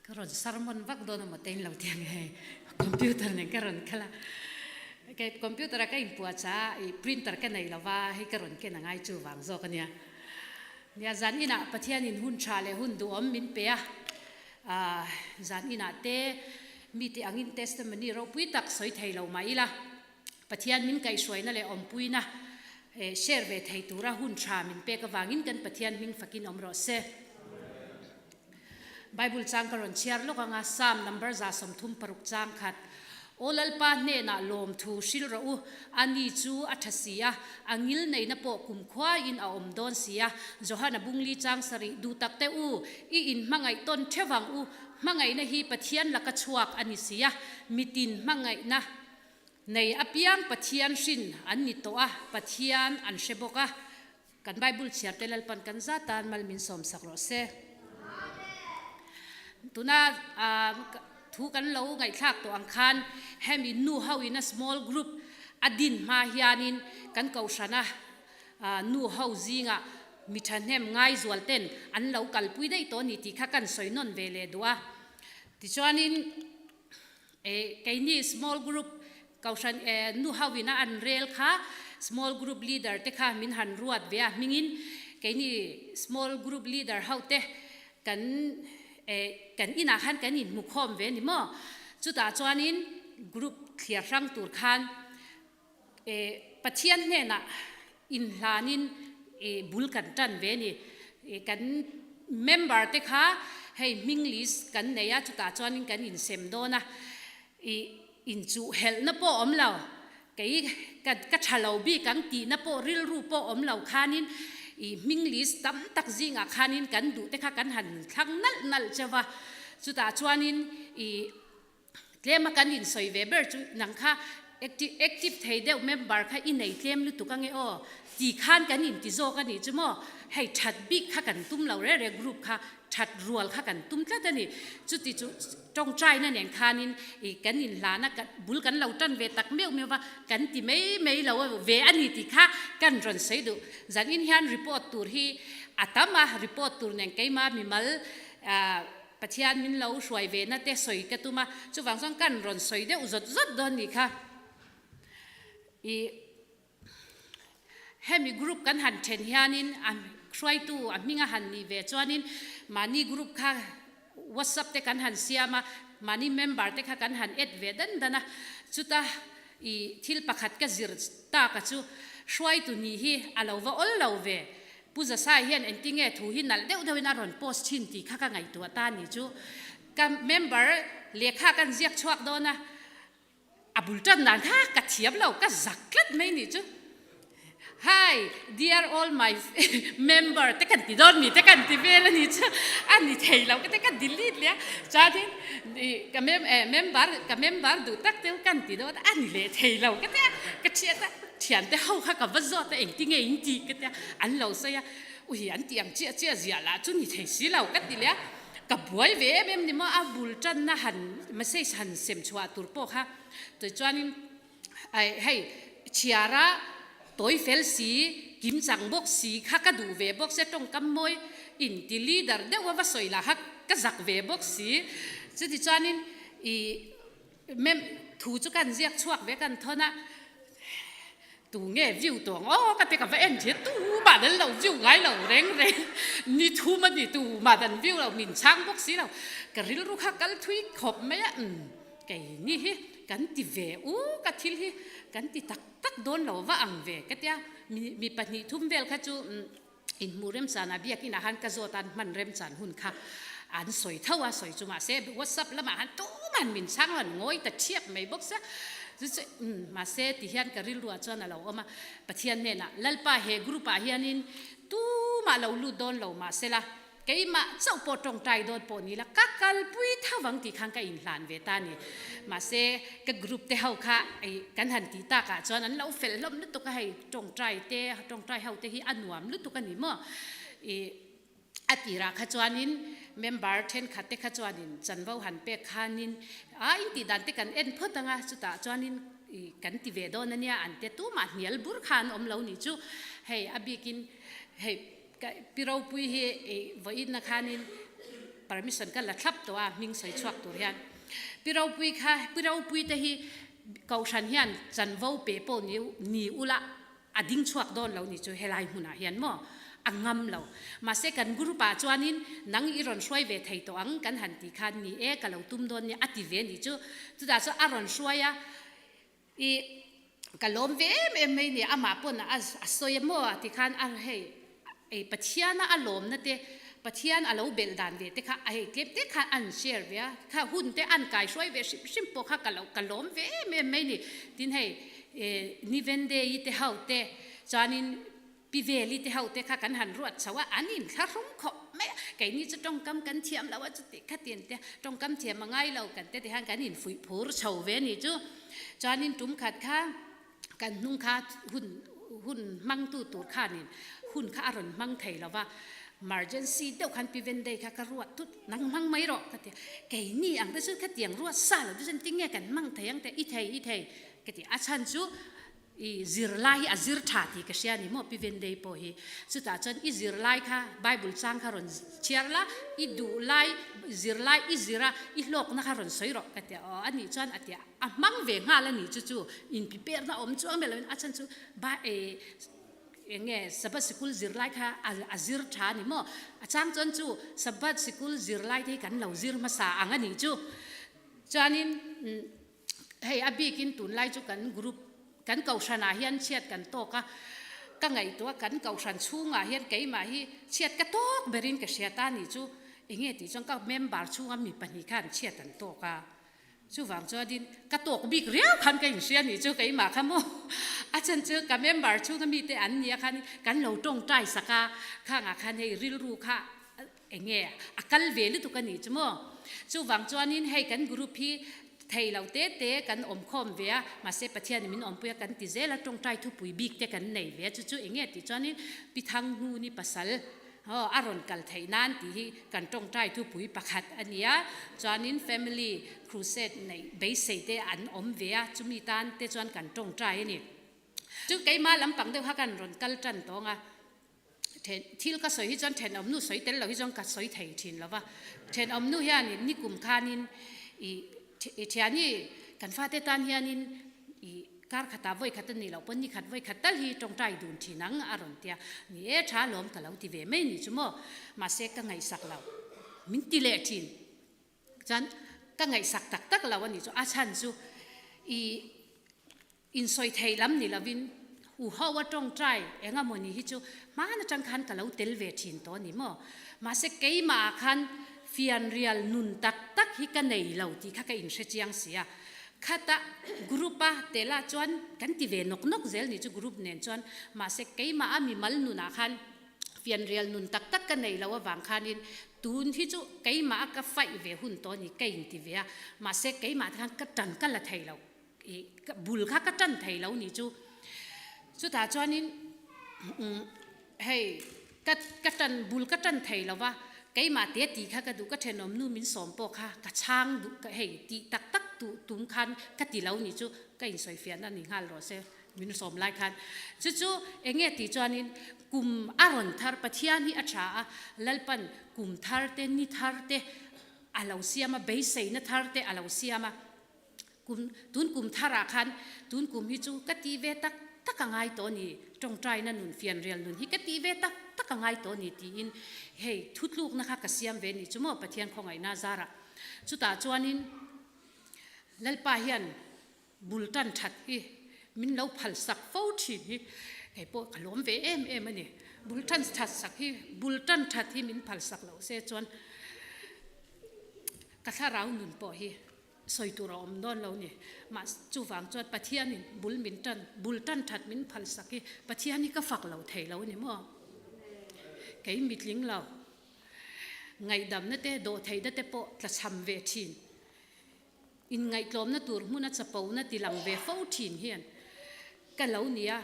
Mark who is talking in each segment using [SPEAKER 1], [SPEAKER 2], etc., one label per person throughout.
[SPEAKER 1] Ka rawn sermon vak dawn emaw te in lo ti ang hei computer nen ka rawn kal a kei computer a ka inpuah chah a ih printer ka nei lova hei ka rawn ken angai chu vang zawk ania nia zan inah Pathian in hun tha leh hun duhawm min pe a ah zan inah te mite angin testimony ropui tak sawi thei lo mah ila Pathian min kaihhruaina leh awmpuina share ve thei tura hun tha min pek avangin kan Pathian hming fakin awm rawh se. Bible chang ka rawn chhiar lawk anga Psalm number 36 chang khat, Aw Lalpa hnenah lawmthu hril rawh u, a ni chu a tha si a, a ngil neihna pawh kumkhuaiin a awm dawn si a. Johana bungli chang sarih, Duh tak teh u, i inhmangaih tawn theuh ang u, hmangaihna hi Pathian laka chhuak a ni si a, mitin hmangaihna Nei apiang Pathian hrin an ni tawh a, Pathian an hre bawk a. Kan Bible chhiar te Lalpan kan zat tan mal min sawm sak rawh se. Tuna thu kan lo ngaihthlak tawh ang khan hemi nu ho in a small group a din hma hianin kan kohhrana nu ho zingah mi thahnem ngaizual ten an lo kalpui daih tawh a ni tih kha kan sawi nawn ve leh duh a. Tichuanin. E keini small group kohhran e nu ho in a an rel kha small group leader te kha min han ruat ve a hmingin keini small group leader ho te kan e kan inah khan kan inhmu khawm ve ni maw chutah chuanin group thliar hrang tur khan e Pathian hnenah inhlanin e bul kan tan ve ni. E kan member te kha hei hming list kan nei a, chutah chuanin kan insem dawn a, i inchuh helhna pawh awm lo, kei ka ka tha lo bik ang tihna pawh rilru pawh awm lo khanin i hming list tam tak zingah khanin kan duh te kha kan han thlang nalh nalh cheu va, chutah chuanin i Tlema kan insawi ve ber chu nang kha active thei deuh member kha i nei tlem lutuk ange aw ti khan kan inti zawk a nih chu maw, hei that bik kha kan tum lo rere group kha that rual kha kan tum tlat a ni, chuti chu tawngtaina nen khanin i kan inhlana bul kan lo tan ve tak meuh meuh va kan ti mai mai lo ve a ni tih kha kan rawn sawi duh. Zanin hian report tur hi a tam a, report tur nen keima mimal Pathian min lo hruai ve na te sawi ka tum a, chuvang chuan kan rawn sawi deuh zawt zawt dawn nih kha. I hemi group kan han then hianin a hruaitu a hming a han nih ve chuanin mahni group kha WhatsApp te kan han siam a, mahni member te kha kan han add ve dan dan a, chuta i thil pakhat ka zir tak a chu hruaitu nih hi a lo va awl lo ve. Pu Zasai hian engtinge thu hi nalh deuh deuhin a rawn post thin tih kha ka ngaihtuah ta ni chu. Ka member lehkha kan ziak chhuak dawn a, a bul tan dan kha ka thiam lo, ka zak tlat mai ni chu. Hi dear all my member te kan ti dawn mi te kan ti vel a ni chu, a ni thei lo ka te ka delete leh a, chuanin ka member ka member duh tak te kan ti dawn a ni leh thei lo ka ti a, ka thiat a. Thiante ho kha ka va zawt a, engtinge in tih ka tia, an lo sawi a, ui an tih ang chiah chiah ziah lah chu ni thei si lo ka ti leh a, ka buai ve em em ni maw, a bul tanna han message han sem chhuah tur pawh kha tichuanin ai hei chhiara tawi fel si kim chang bawk si kha ka duh ve bawk sia tawngkam mawi in ti leader deuh a va sawi lah kha ka zak ve bawk si, chutichuanin ih. Mem, thu chu kan ziak chhuak ve kan thawn a, tu nge view tawh ang aw ka ti ka va en thin tu mah dan lo view ngai lo reng reng ni thum a ni tu mah dan view lo min chhang bawk si lo ka rilru kha kal thui khawp mai a umm kei ni hi kan ti ve u ka thil hi kan ti tak tak dawn lo va ang ve ka tia mi mi pahnih thum vel kha chu umm Inhmuh remchanah biakinah khan ka zawt a, an hman remchan hun kha an sawi tho a, sawi chu mahse WhatsApp lamah khan tuman min chhang lo, an ngawi ta thiap mai bawk sia. Chu chu umm mahse ti hian ka rilruah chuan a lo awm a, Pathian hnenah Lalpa he group ah hianin tumah lo lut dawn lo mahsela keimah chauh pawh tawngtai dawn pawh ni la ka kalpui tho ang tih khan ka inhlan ve ta a ni. Mahse ka group te ho kha kan han tih takah chuan an lo fel hlawm lutuk a hei. Tawngtai te, tawngtai ho te hi a nuam lutuk a ni maw? I a tirah kha chuanin member thenkhat te kha chuanin chanvo han pek khanin a intih dan te kan en phawt ang a, chutah chuanin i kan ti ve dawn a nia an te tumah hnial bur kha an awm lo nih chu. Hei a bikin hei ka pi ropui hi i vawiinna khanin. permission ka la thlap tawh a hming sawi chhuak tur hian. Pi Ropui kha, Pi Ropui te hi Kohhran hian chanvo pe pawh ni ni ula a ding chhuak dawn lo ni chu helai hmunah hian maw a ngam lo. Mahse kan group ah chuanin nang i rawn hruai ve thei tawh ang kan han tih khan ni e ka lo tum dawn nia a ti ve ni chu. Chutah chuan a rawn hruai a i ka lawm ve em em mai ni amah pawn a a sawi a maw a ti khan a hei ei Pathiana a lawmna te Pathian a lo belh dan ve te kha a hei tlem te khan an share ve a kha hun te an kai hruai ve hrim hrim pawh kha ka lo ka lawm ve em em mai ni tin hei ni Vendei te ho te chuanin Pi Veli te ho te kha kan han ruat chho a an inthlahrung khawp mai a keini chu tawngkam kan thiam lo a chuti khatin te tawngkam thiam a ngai lo kan te tihian kan infuih phur chho ve ni chu chuanin tum khat kha Kan hnung kha hun hun hmangtu tur khanin hun kha a rawn hmang thei lo va, emergency deuh khan Pi Vendei kha ka ruat tut, nang hmang mai rawh ka ti a, keini ang te chu khatiang ruat sa lo te chuan tinge kan hmang thei ang te, i thei i thei ka ti a, a chhan chu i zirlai hi a zir tha tih ka hria a ni maw Pi Vendei pawh hi, chutah chuan i zirlai kha Bible chang kha rawn chhiar la, i duh lai zirlai i zir a, i hlawkna kha rawn sawi rawh ka ti a, aw a nih chuan a ti a. A hmang ve nghal a ni chu chu inpiperna awm chuang mai loin a chhan chu ba e eng nge Sabbath sikul zirlai kha a zir tha a ni maw? A chang chuan chu Sabbath sikul zirlai te hi kan lo zir hmasa ang a nih chu. Chuanin hei a bikin tunlai chu kan group kan kohhranah hian chhiat kan tawk a, ka ngaihtuah kan kohhran chhungah hian keimah hi chhiat ka tawk berin ka hria ta a nih chu. Eng nge tih chuan ka member chhunga mi pahnih khan chhiat an tawk a. Chuvang chuanin ka tawk bik riau khan ka inhria nih chu keimah kha maw a chan chu ka member chhunga mite an nia khan kan lo tawngtai sak a, khangah khan hei rilru kha eng nge a kal ve lutuk a nih chu maw. Chuvang chuanin hei kan group hi thei lo te te kan awm khawm ve a, mahse Pathianin min awmpui a kan ti zel a, tawngtai thupui bik te kan nei ve a, chu chu eng nge tih chuanin Pi Thanghuni pasal Aw, a rawn kal theih nan tih hi kan tawngtai thupui pakhat a ni a, chuanin family crusade neih beisei te an awm ve a, chumi tan te chuan kan tawngtai a ni. Chu keimah lampang deuh kha kan rawn kal tan tawng a, then thil ka sawi hi chuan thenawmnu sawi tel lo hi chuan ka sawi thei thin lo va, thenawmnu hianin nikum khanin i i thiani kan fate tan hianin i Kar khatah vawi khat a nih loh pawn ni khat vawi khat tal hi tawngtai dun thin ang a rawn tia. Ni e, tha lawm ka lo ti ve mai ni chu maw. Mahse ka ngaihsak lo. Min ti leh thin. Chuan ka ngaihsak tak tak lo a nih chu. A chhan chu i insawi theih lam ni lovin u ho a tawngtai eng emaw ni hi chu hman atang khan ka lo tel ve thin tawh a ni maw. Mahse keimah ah khan fianrial nun tak tak hi ka nei lo tih kha ka inhre chiang si a. Khata group a tel ah chuan kan ti ve nawk nawk zel nih chu group nen chuan mahse keimah a mimal nunah khan fianrial nun tak tak ka nei lo avang khanin tun hi chu keimah a ka faih ve hun tawh a ni ka inti ve a mahse keimah te khan ka tan ka la thei lo ih bul kha ka tan thei lo nih chu chutah chuanin Hei, ka ka ṭan bul ka ṭan thei lo va, keimah te tih kha ka duh, ka ṭhenawmnu min sawm pawh kha ka chhang duh, ka hei tih tak tak duh tum khan ka ti lo nih chu ka insawifiahna ni nghal rawh se min sawm lai khan. Chu chu eng nge tih chuanin kum a rawn thar, Pathian hi a ṭha a, Lalpan kum thar te, ni thar te a lo siam a, beiseina thar te a lo siam a. Kum, tun kum tharah khan tun kum hi chu ka tih ve tak tak a ngai tawh a ni, tawngtaina nun, fianrial nun hi ka tih ve tak tak a ngai tawh a ni tiin hei thutlukna kha ka siam ve ni chu maw Pathian khawngaihna zarah. Chutah chuanin Lalpa hian bul tan that hi min lo phal sak fo thin hi kei pawh ka lawm ve em em a ni. Bul tan that sak hi, bul tan that hi min phal sak loh se chuan ka thlarau nun pawh hi Sawi tur a awm dawn lo ni. Mah chuvang chuan Pathianin bul min tan, bul tan that min phal sak hi Pathian hi ka fak lo thei lo ni maw? Kei mitling lo, ngaihdamna te, dawhtheihna te pawh tlachham ve thin, inngaihtlawmna tur hmuna chapona tilang ve fo thin hian ka lo nia.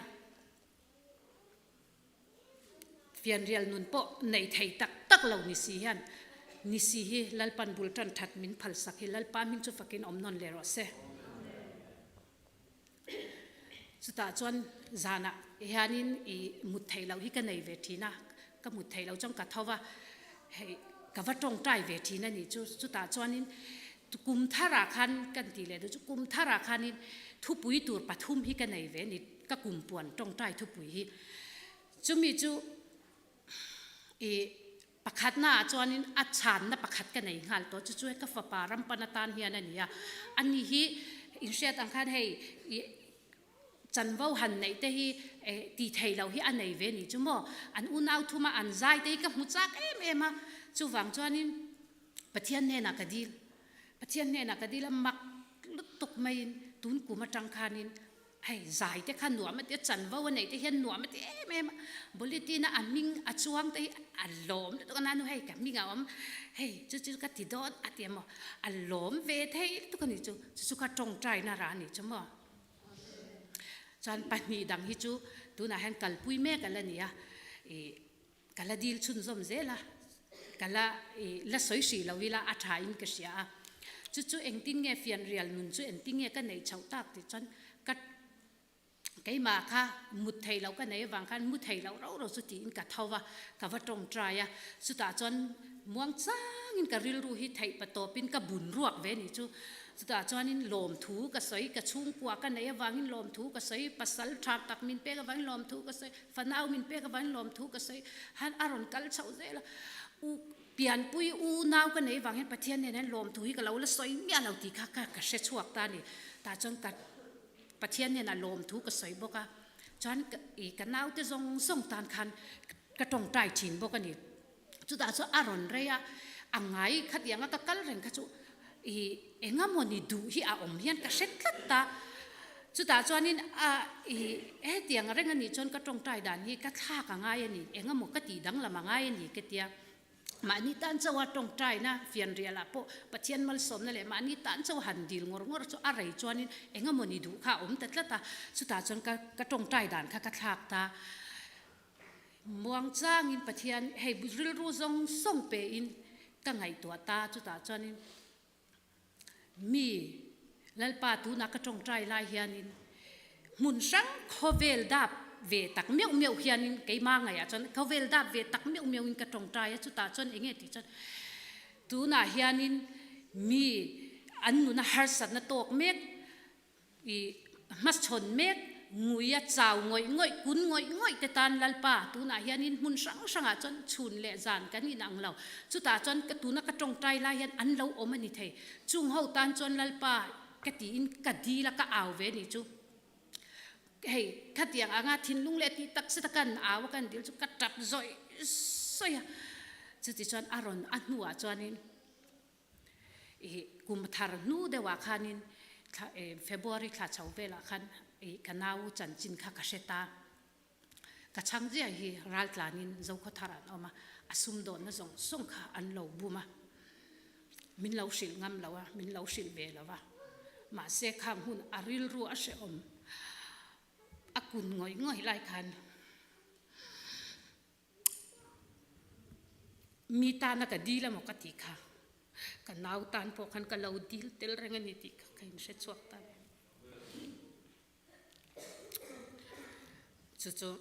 [SPEAKER 1] Fianrial nun pawh nei thei tak tak lo ni si hian ni si hi Lalpan bul tan that min phal sak hi Lalpa hming chu fakin awm nawn leh rawh se. Chutah chuan zanah hianin i mut theih loh hi ka nei ve thin a, ka mut theih loh chuan ka tho va, hei. Ka va tawngtai ve thin a nih chu. Chutah chuanin kum tharah khan kan tih leh duh chu kum tharah khanin thupui tur pathum hi ka nei ve a ni, ka kum puan tawngtai thupui hi. Chumi chu ih pakhatnaah chuanin a chhanna pakhat ka nei nghal tawh chu chu ka fapa rampan atan hian a ni a. Ani hi inhriat ang khan hei ih Chanvo han neih te hi tih theih loh hi a nei ve ni chu maw? An unau thuma an zai te hi ka hmu chak em em a, chuvang chuanin Pathian hnenah ka dil, Pathian hnenah ka dil a mak lutuk maiin tun kum atang khanin hei zai te kha nuam a ti a, chanvo a neih te hian nuam a ti em em a, bulletin a a hming a chuang te hi a lawm lutuk a, nanu hei ka hming a awm hei chu chu ka ti dawn a ti a maw, a lawm ve thei lutuk a ni chu, chu chu kha tawngtaina rah a ni chu maw. Chuan pahnih dang hi chu tunah hian kalpui mek a la ni a, ih ka la dil chhunzawm zel a, ka la ih la sawi hrih lo ila a tha in ka hria a. Chu chu engtin nge fianrial nun chu engtin nge ka neih chhoh tak tih chuan ka keimah kha mut theih loh ka nei avang khan mu thei loh rauh rauh chu tiin ka tho va, ka va tawngtai a. Chutah chuan muang changin ka rilru hi theih patawpin ka bun ruak ve a nih chu. Chutah chuanin lawmthu ka sawi, ka chhungkua ka neih avangin lawmthu ka sawi, pasal tha tak min pek avangin lawmthu ka sawi, fanau min pek avangin lawmthu ka sawi, han a rawn kal chhoh zel a, u pianpui u nau ka neih avang hian Pathian nen hian lawmthu hi ka lo la sawi miah lo tih kha ka ka hre chhuak ta a ni. Tah chuan ka Pathian hnenah lawmthu ka sawi bawk a, chuan i ka naute zawng zawng tan khan ka tawngtai thin bawk a ni. Chutah chuan a rawn rei a, a ngai khatianga ka kal reng kha chu i eng emaw ni duh hi a awm hian ka hre tlat a. Chutah chuanin a i hetiang reng a nih chuan ka tawngtai dan hi ka thlak a ngai a ni, eng emaw ka tih danglam a ngai a ni ka tia. Mahni tan chauha tawngtaina fianrialah pawh Pathian malsawmna leh mahni tan chauha han dil ngawr ngawr chu a rei chuanin eng emaw ni duh kha a awm ta tlat a. Chutah chuan ka ka tawngtai dan kha ka thlak ta. Muang changin Pathian hei rilru zawng zawng pein ka ngaihtuah ta, chutah chuanin mi Lalpa tunah ka tawngtai lai hianin hmun hrang khawvel dap ve tak meuh meuh hianin keimah ngaihah chuan khawvel dap ve tak meuh meuhin ka tawngtai a, chutah chuan eng nge tih chuan tunah hianin mi an nuna harsatna tawk mek I hmachhawn mek, ngui a chau ngawih ngawih, kun ngawih ngawih te tan Lalpa, tunah hianin hmun hrang hrangah chuan chhun leh zan kan inang lo. Chutah chuan ka tuna ka tawngtai lai hian an lo awm a ni thei. Chung ho tan chuan Lalpa ka tiin ka dil a, ka au ve ni chu. Hei, khatiang anga thinlung leh tih tak zeta kan au a kan dil chu ka tap zawih zawih a. Chutichuan a rawn a hnuah chuanin. Ih kum thar hnu deuhah khanin thla eh February thla chho velah khan ih ka nau chanchin kha ka hre ta. Ka chhang ziah hi raltlanin Zokhaw thar an awm a, a sumdawnna zawng zawng kha an lo bum a, min lo hrilh ngam lo a, min lo hrilh ve lo a. Mahse khang hun a rilru a hrehawm a kun ngawih ngawih lai khan Mi tana ka dil emaw ka tih kha, ka nau tan pawh khan ka lo dil tel reng a ni tih kha ka inhre chhuak ta ve. Chu chu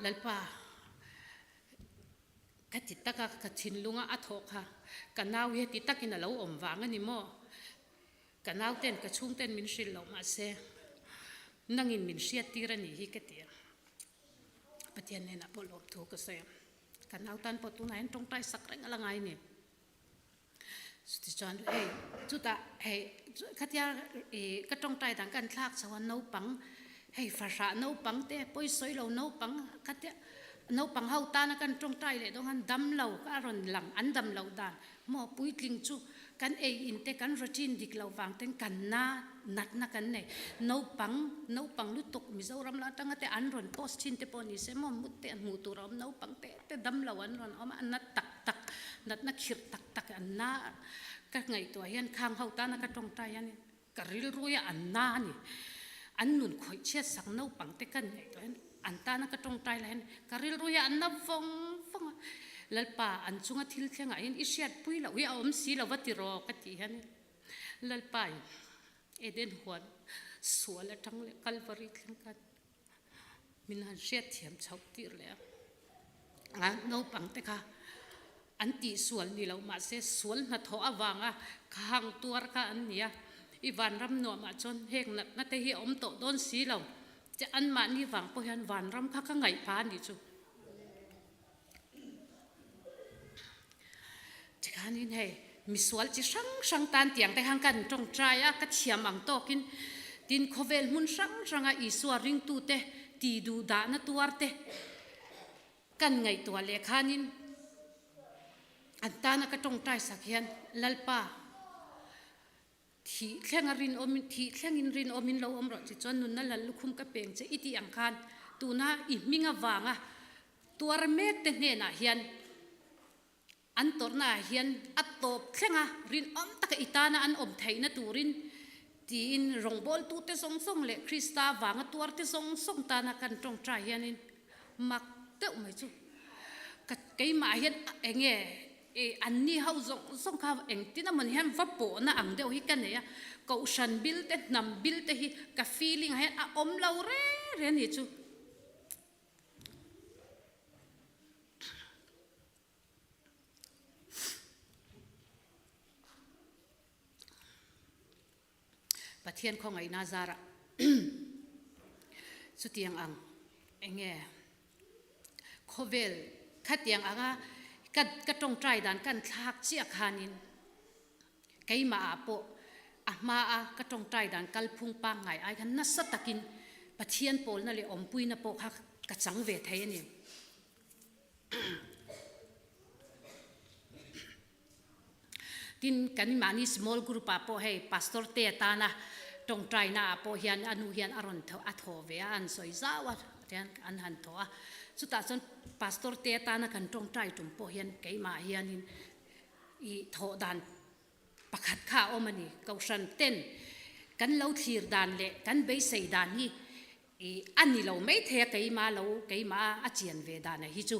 [SPEAKER 1] Lalpa ka ti taka ka thinlunga a thawh kha ka nau hi heti takin a lo awm vang a ni maw? Ka nauten ka chhungten min hrilh loh mahse nangin min hriat tir a nih hi ka ti a. Pathian hnenah pawh lawm thu ka sawi a, ka nau tan pawh tunah hian tawngtai sak reng a la ngai a ni. Chutichuan hei chutah hei khatia ih ka tawngtai dan ka han thlak chho a naupang hei fahrah naupang te pawisawi lo naupang khatia naupang ho tana kan tawngtai leh dawn khan dam lo kha a rawn lang an dam loh dan Maw puitling chu kan ei in te kan routine dik loh vang ten kan na natna kan nei. Naupang naupang lutuk Mizoram la atanga te an rawn post thin te pawh ni se maw mut te hmuh tur a awm naupang te te dam lo an rawn awm a, an na tak tak natna khirh tak tak an na ka ngaihtuah hian khang ho tana ka tawngtai hian Ka rilruia an na a ni. An nun khawih chhiat sak naupang te ka ngaihtuah hian an tana ka tawngtai lai hian ka rilruia an na vawng vawng a. Lalpa an chunga thil thlengah hian i hriatpui loh hi a awm si lo va ti rawh ka tih hian Lalpa in Eden huan sual atang leh Kalvari thleng khan min han hriatthiam chhoh tir leh a. Naupang te kha. An tih sual ni lo mahse sual hnathawh avanga kha hang tuar kha an ni a, i vanram nuamah chuan heng natna te hi a awm tawh dawn si lo che anmahni vang pawh hian vanram kha ka ngaih pha a nih chu. Tikhanin hei misual chi hrang hrang tan tiang te khan kan tawngtai a, ka thiam ang tawkin tin khawvel hmun hrang hranga Isua ringtute ti duh dahna tuar te Kan ngaihtuah leh khanin an tana ka tawngtai sak hian Lalpa thih thlenga rinawmin thih thlengin rinawmin lo awm rawh chi chuan nunna lal lukhum ka peng che i tih ang khan tuna i hming avanga tuar mek te hnenah hian An tawrhnaah hian a tawp thleng a, rinawm taka i tana an awm theihna turin tiin rawngbawltute zawng zawng leh Krista avanga tuarte zawng zawng tana kan tawngtai hianin mak deuh mai chu ka keimah hian eng nge anni ho zawng zawng kha engtin amawni hian va pawhna ang deuh hi ka nei a, kohhran bil te hnam bil te hi ka feeling ah hian a awm lo reng reng a ni chu. Pathian khawngaihna zarah chutiang ang enge khawvel khatiang anga ka ka tawngtai dan kan thlak chiah khanin keimah ah pawh a hma a ka tawngtai dan kalphung pangngai ai khan nasa takin Pathian pawlna leh awmpuina pawh kha ka chang ve thei a ni. Tin, kan mahni small group ah pawh hei pastor te atana tawngtaina ah pawh hian a nu hian a rawn a thaw ve a, an sawi zau a tian an han thaw a. Chutah chuan pastor te atana kan tawngtai tum pawh hian keimah hianin i thawh dan Pakhat kha a awm a ni. Kohhran ten kan lo thlir dan leh kan beisei dan hi i a ni lo mai thei a, keimah lo keimah a chian ve dan a hi chu.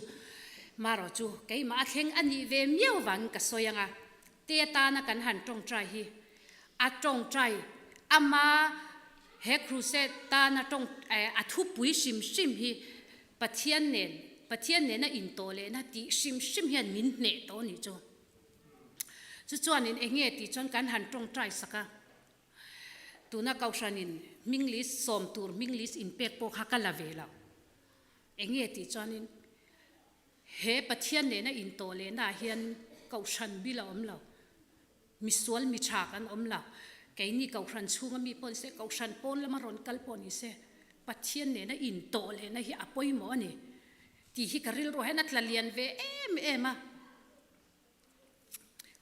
[SPEAKER 1] Marawh chu keimah a thleng a nih ve miau vangin ka sawi ang a, te atana kan han tawngtai hi a tawngtai ama he crusade tana tawng a thupui hrim hrim hi Pathian nen Pathian nena intawh lehna tih hrim hrim hian min hneh tawh a nih chu. Chu chuanin eng nge tih chuan kan han tawngtai sak a, tuna Kohhranin hming list sawm tur hming list inpek pawh kha ka la ve lo. Eng nge tih chuanin he Pathian nena intawh lehnaah hian Kohhran bil a awm lo, misual mi tha kan awm lo, keini Kohhran chhunga mi pawh ni se, Kohhran pawn lama rawn kal pawh ni se, Pathian nena intawh lehna hi a pawimawh a ni tih hi ka rilru hian a tla lian ve em em a.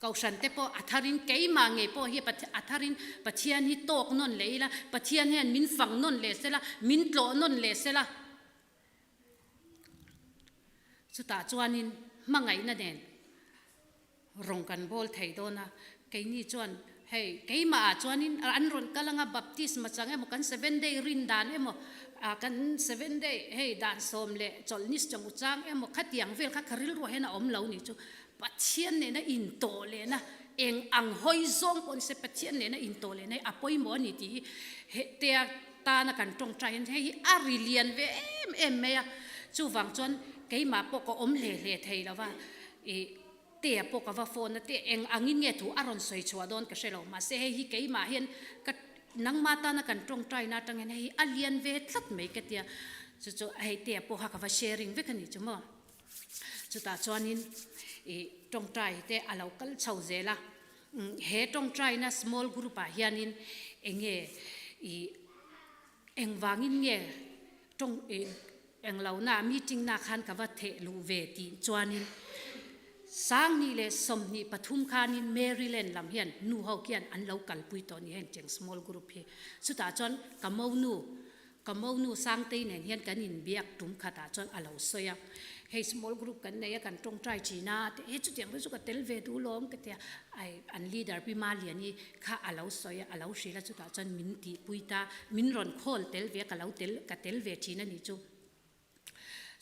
[SPEAKER 1] Kohhran te pawh a tharin keimah ngei pawh hi a tharin Pathian hi tawk nawn leh ila, Pathian hian min fang nawn leh sela, min tlawh nawn leh sela. Chutah chuanin hmangaihna nen rawng kan bawl thei dawn a, keini chuan hei keimah ah chuanin an rawn kal anga baptisma chang emaw kan seven day rin dan emaw kan seven day hei dan sawm leh chawlhni chang chang emaw khatiang vel kha ka rilruah hian a awm lo ni chu Pathian nena intawh lehna eng ang hawi zawng pawh ni se Pathian nena intawh lehna hi a pawimawh a ni tih hi hetia tana kan tawngtai hian hei hi a ri lian ve em em mai a, chuvang chuan keimah pawh ka awm hle hle thei lo va ih Tea pawh ka va phone a te eng angin nge thu a rawn sawi chhuah dawn ka hre lo mahse hei hi keimah hian ka nangma tana kan tawngtaina atang hian hei hi a lian ve tlat mai ka tia chu chu hei Tea pawh kha ka va sharing vek a ni chu maw. Chutah chuanin ih tawngtai te a lo kal chho zel a, he tawngtaina small group ah hianin eng nge ih engvangin nge tawng ih eng lo na meeting na khan ka va theh luh ve tih chuanin Sangni leh 23 khanin Maryland lam hian nu ho khian an lo kalpui tawh a ni heng cheng small group hi. Chutah chuan ka monu Ka monu Sangtei nen hian kan inbiak tum khatah chuan a lo sawi a, hei small group kan nei a, kan tawngtai thin a, tih he chutiang te chu ka tel ve duh lawm ka ti a, ai an leader Pi Maliani kha a lo sawi a, a lo hrilh a, chutah chuan min tihpui ta, min rawn call tel ve a, ka lo tel ka tel ve thin a nih chu.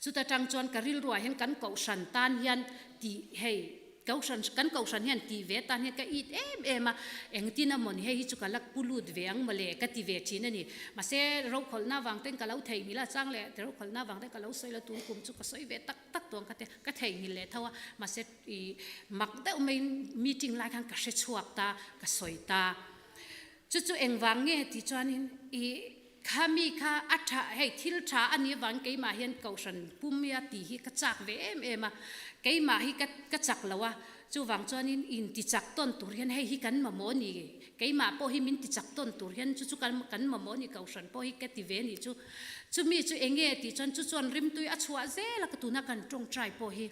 [SPEAKER 1] Chuta tang chuan ka rilruah hian kan kohhran tan hian tih hei. Kohhran, kan kohhran hian tih ve atan hian ka it em em a, engtin a mawni hei hi chu ka la pu lut ve ang mawle ka ti ve thin a ni. Mahse, rokhawlhna avang ten ka lo theihnghilh a, chang leh rokhawlhna avang ten ka lo sawi lo, tun kum chu ka sawi ve tak tak tuang kha te ka theihnghilh leh tho a, mahse i mak deuh maiin meeting lai khan ka hre chhuak ta, ka sawi ta. Chu chu engvang nge tih chuanin i Khami kha a tha, hei thil tha a nih avangin keimah hian kohhran pumia tih hi ka chak ve em em a, keimah hi ka ka chak lo a, chuvang chuanin intichak tawn tur hian hei hi kan mamawh a ni, keimah pawh hi min tichak tawn tur hian chu chu kan kan mamawh a ni, kohhran pawh hi ka ti ve a nih chu. Chumi chu eng nge tih chuan chu chuan rimtui a chhuah zel a, ka tuna kan tawngtai pawh hi.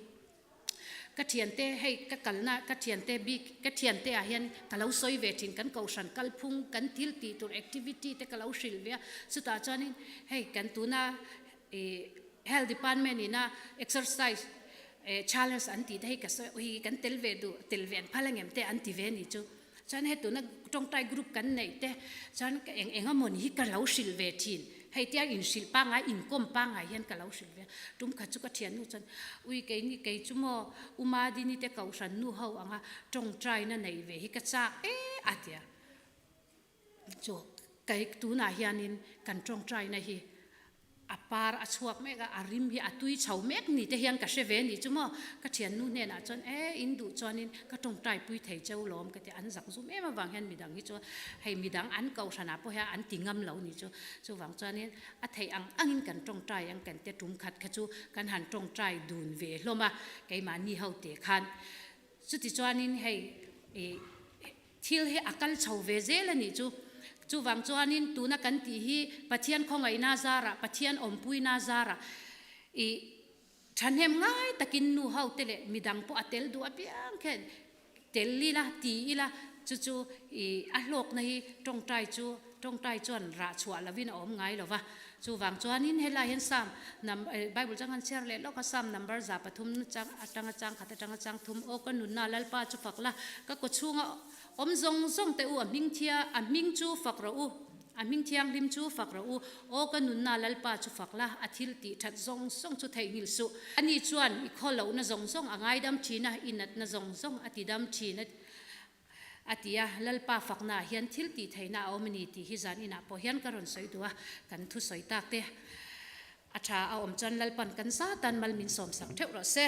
[SPEAKER 1] Ka thiante hei ka kalna ka thiante bik ka thiante ah hian ka lo sawi ve thin kan kohhran kalphung kan thil tih tur activity te ka lo hrilh ve a chutah chuanin hei kan tuna ih health department ina exercise eh challenge an tih te hei ka sawi ui kan tel ve duh tel ve an phal angem te an ti ve a nih chu. Chuan hei tuna tawngtai group kan neih te chuan ka eng eng amawni hi ka lo hrilh ve thin. Hei tia inhrilh pangngai, inkawm pangngai hian ka lo hrilh ve a. Tum khat chu ka thiannu chuan, Ui keini kei chu maw U Madini te kohhran nu ho anga tawngtaina neih ve hi ka chak e a ti a. Chu kei tunah hianin kan tawngtaina hi A par a chhuak mek a, a rim hi a tui chho mek ni te hian ka hre ve ni chu maw. Ka thiannu hnenah chuan e in duh chuanin ka tawngtai pui thei cheu lawm ka ti a, an zak zum em avang hian midang hi chu hei midang an kohhranah pawh hian an ti ngam lo ni chu. Chuvang chuanin a theih ang angin kan tawngtai ang kan te tum khat kha chu kan han tawngtai dun ve hlawm a, keimahni ho te khan. Chuti chuanin hei ih Thil hi a kal chho ve zel a nih chu. Chuvang chuanin tuna kan tih hi Pathian khawngaihna zarah, Pathian awmpuina zarah i thahnem ngai takin nu ho te leh midang pawh a tel duh apiang khian tel ila, ti ila, chu chu i a hlawkna hi tawngtai chu tawngtai chuan rah chhuah lovin a awm ngai lo va. Chuvang chuanin helai hian Psalm num Bible chang han chhiar leh lawk a, Psalm number 3 chang atanga chang khat atanga chang thum, Aw ka nunna Lalpa chu fak la, ka kaw chhunga awm zawng zawng te u a hming thia a hming chu fak rawh u, a hming thianghlim chu fak rawh u, Aw ka nunna Lalpa chu fak la, a thil tih that zawng zawng chu theihnghilh suh. Ani chuan i khaw lohna zawng zawng a ngaidam thin a, i natna zawng zawng a tidam thin a. A ti a, Lalpa faknaah hian thil tih theihna a awm a ni tih hi zan inah pawh hian ka rawn sawi duh a, kan thusawi tak te a tha a awm chuan Lalpan kan zatan mal min sawmsak theuh rawh se.